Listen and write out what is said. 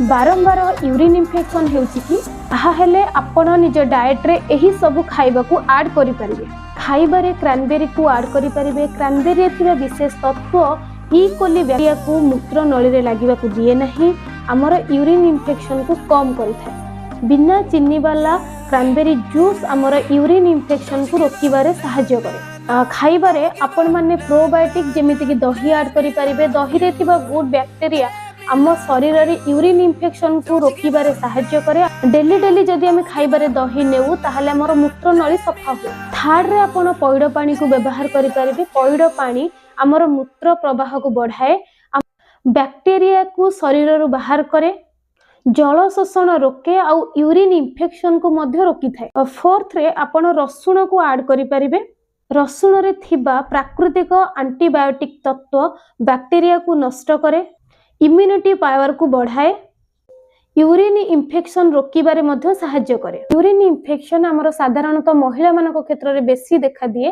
ବାରମ୍ବାର urine infection ହେଉଛି କି? ତାହାହେଲେ ଆପଣ ନିଜ ଡାଏଟ୍ରେ ଏହି ସବୁ ଖାଇବାକୁ ଆଡ଼୍ କରିପାରିବେ। ଖାଇବାରେ କ୍ରାନବେରୀକୁ ଆଡ଼୍ କରିପାରିବେ। କ୍ରାନବେରୀରେ ଥିବା ବିଶେଷ ତତ୍ତ୍ୱ ଇ କୋଲି ବ୍ୟାକ୍ଟେରିଆକୁ ମୂତ୍ର ନଳୀରେ ଲାଗିବାକୁ ଦିଏ ନାହିଁ, ଆମର ୟୁରିନ୍ ଇନଫେକ୍ସନକୁ କମ୍ କରିଥାଏ। ବିନା ଚିନି ବାଲା କ୍ରାନବେରୀ ଜୁସ୍ ଆମର ୟୁରିନ୍ ଇନଫେକ୍ସନକୁ ରୋକିବାରେ ସାହାଯ୍ୟ କରେ। ଖାଇବାରେ ଆପଣମାନେ ପ୍ରୋବାୟୋଟିକ୍ ଯେମିତିକି ଦହି ଆଡ଼୍ କରିପାରିବେ। ଦହିରେ ଥିବା ଗୁଡ୍ ବ୍ୟାକ୍ଟେରିଆ ଆମ ଶରୀରରେ ୟୁରିନ୍ ଇନଫେକ୍ସନକୁ ରୋକିବାରେ ସାହାଯ୍ୟ କରେ। ଡେଲି ଡେଲି ଯଦି ଆମେ ଖାଇବାରେ ଦହି ନେଉ, ତାହେଲେ ଆମର ମୂତ୍ରନଳୀ ସଫା ହୁଏ। ଥାର୍ଡରେ ଆପଣ ପଇଡ଼ ପାଣିକୁ ବ୍ୟବହାର କରିପାରିବେ। ପଇଡ଼ ପାଣି ଆମର ମୂତ୍ର ପ୍ରବାହକୁ ବଢ଼ାଏ, ବ୍ୟାକ୍ଟେରିଆକୁ ଶରୀରରୁ ବାହାର କରେ, ଜଳ ଶୋଷଣ ରୋକେ ଆଉ ୟୁରିନ୍ ଇନଫେକ୍ସନକୁ ମଧ୍ୟ ରୋକିଥାଏ। ଫୋର୍ଥରେ ଆପଣ ରସୁଣକୁ ଆଡ଼୍ କରିପାରିବେ। ରସୁଣରେ ଥିବା ପ୍ରାକୃତିକ ଆଣ୍ଟିବାୟୋଟିକ୍ ତତ୍ତ୍ୱ ବ୍ୟାକ୍ଟେରିଆକୁ ନଷ୍ଟ କରେ, ଇମ୍ୟୁନିଟି ପାୱାରକୁ ବଢ଼ାଏ, ୟୁରିନ୍ ଇନଫେକ୍ସନ ରୋକିବାରେ ମଧ୍ୟ ସାହାଯ୍ୟ କରେ। ୟୁରିନ୍ ଇନଫେକ୍ସନ ଆମର ସାଧାରଣତଃ ମହିଳାମାନଙ୍କ କ୍ଷେତ୍ରରେ ବେଶୀ ଦେଖାଦିଏ।